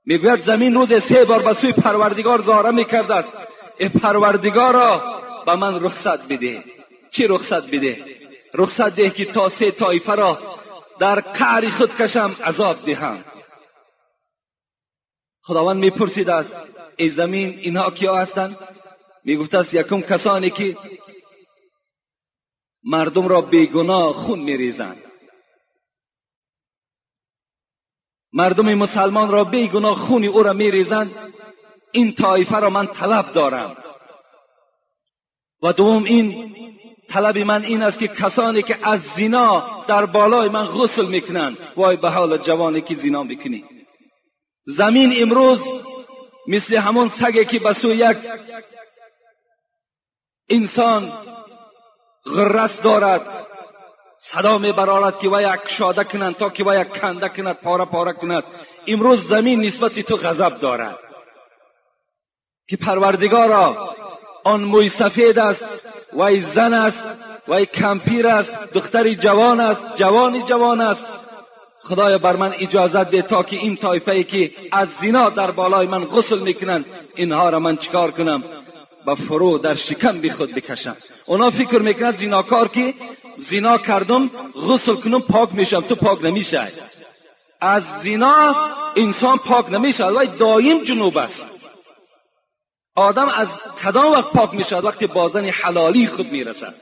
میگوید زمین روز 3 بار به سوی پروردگار زاره میکرده است، ای پروردگارا به من رخصت بده. چی رخصت بده؟ رخصت ده که تا 3 طایفه را در قعر خود کشم، عذاب دهم. خداوند میپرسید است ای زمین اینها کیا هستند؟ میگفت است یکم کسانی که مردم را بیگناه خون میریزند، مردم مسلمان را بیگناه خون او را میریزند، این طایفه را من طلب دارم. و دوم این طلب من این است که کسانی که از زنا در بالای من غسل میکنند، وای به حال جوانی که زنا میکنی. زمین امروز مثل همون سگی که به سوی یک انسان غرس دارد، صدا میبرارد که وی کشاده کنند تا که وی کنده کند، پاره پاره کند. امروز زمین نسبت تو غضب دارد که پروردگارا آن موی سفید است، وی زن است، وی کمپیر است، دختری جوان است، جوانی جوان است. خدایا بر من اجازت ده تا که این طایفه که از زنا در بالای من غسل میکنند، اینها را من چیکار کنم؟ به فرو در شکم بی خود بکشم. اونا فکر میکنند زیناکار که زنا کردم غسل کنم پاک میشم. تو پاک نمیشه. از زنا انسان پاک نمیشه، ولی دایم جنوب است. آدم از کدام وقت پاک میشد؟ وقتی با زن حلالی خود میرسد.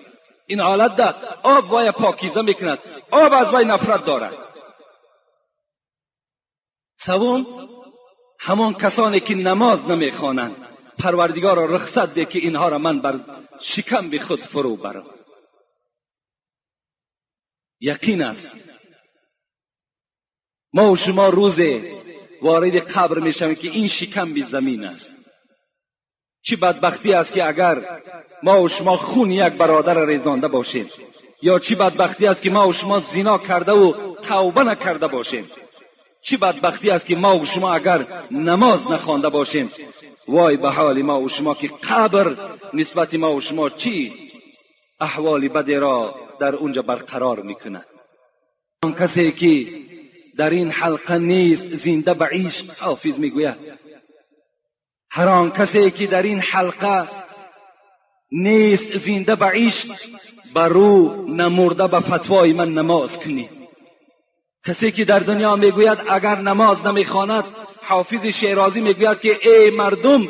این حالت ده آب وای پاکیزه میکند، آب از وای نفرت دارد. سوم همان کسانی که نماز نمیخوانند، پروردگار را رخصت ده که اینها را من بر شکم به خود فرو برم. یقین است ما و شما روز وارد قبر میشویم که این شکم به زمین است. چه بدبختی است که اگر ما و شما خون یک برادر ریزانده باشیم، یا چه بدبختی است که ما و شما زنا کرده و توبه نکرده باشیم. چه بدبختی است که ما و شما اگر نماز نخوانده باشیم. وای به حال ما و شما که قبر نسبت ما و شما چی احوال بدی را در اونجا برقرار میکند. آن کسی که در این حلقه نیست زنده به عشق، حافظ میگوید هر آن کسی که در این حلقه نیست زنده به عشق، بر او نمرده به فتوای من نماز کنی. کسی که در دنیا میگوید اگر نماز نمیخواند، حافظ شیرازی میگوید که ای مردم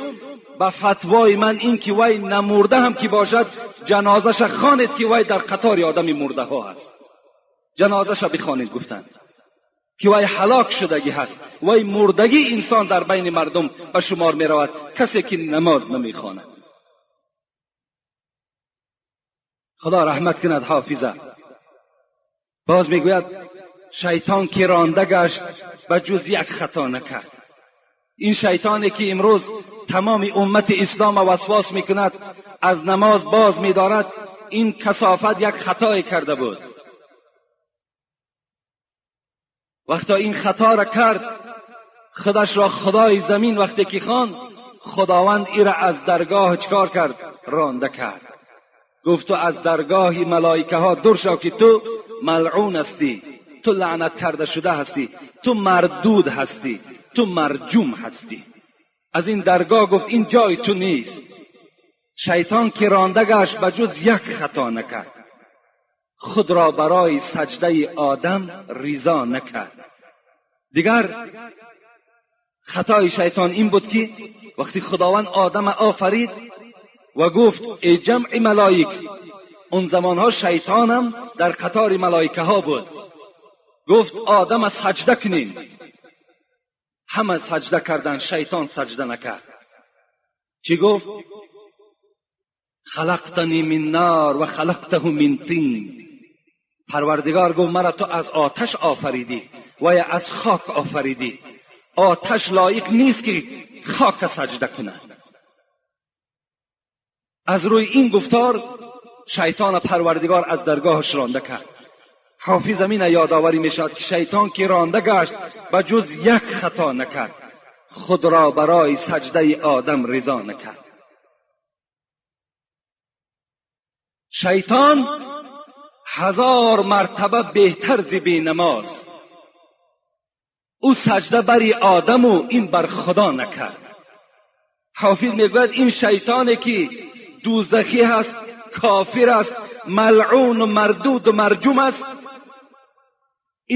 به فتوای من این که وی نمرده هم که باشد جنازش خوانید که وی در قطار آدم مرده ها هست. جنازش بخوانید گفتند که وی هلاک شدگی هست، وی مردگی انسان در بین مردم به شمار می رود کسی که نماز نمیخواند. خدا رحمت کند حافظه. باز میگوید شیطان که رانده گشت به جز یک خطا نکرد. این شیطانی که امروز تمام امت اسلام وسواس میکند، از نماز باز میدارد، این کثافت یک خطای کرده بود. وقتا این خطا را کرد، خودش را خدای زمین وقتی که خواند، خداوند ای را از درگاه چکار کرد؟ رانده کرد. گفت تو از درگاه ملائکه ها دور شو که تو ملعون هستی، تو لعنت کرده شده هستی، تو مردود هستی، تو مرجوم هستی. از این درگاه گفت این جای تو نیست. شیطان که رانده گشت به جز یک خطا نکرد، خود را برای سجده آدم ریزا نکرد. دیگر خطای شیطان این بود که وقتی خداوند آدم آفرید و گفت ای جمع ملائک، اون زمانها شیطانم در قطار ملائکه ها بود، گفت آدم سجده کنین. همه سجده کردن، شیطان سجده نکرد. چی گفت؟ خلقتنی من نار و خلقته من طین. پروردگار گفت مرا تو از آتش آفریدی و یا از خاک آفریدی. آتش لایق نیست که خاک سجده کند. از روی این گفتار شیطان پروردگار از درگاهش رانده کرد. حافظ امین یادآوری میشد که شیطان که رانده گشت به جز یک خطا نکرد، خود را برای سجده آدم رضا نکرد. شیطان 1000 مرتبه بهتر ز بی نماز. Ӯ саҷда бари одаму ин бар худо накард. Ҳофиз мегӯяд, ин шайтоне ки дӯзахӣ ҳаст, кофир аст, малъуну мардуду марҷум аст,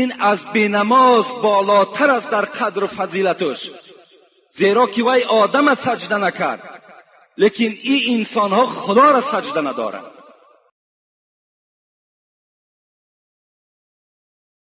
ин аз бенамоз болотар аст дар қадру фазилаташ, зеро ки вай одама саҷда накард, лекин ин инсонҳо худоро саҷда надоранд.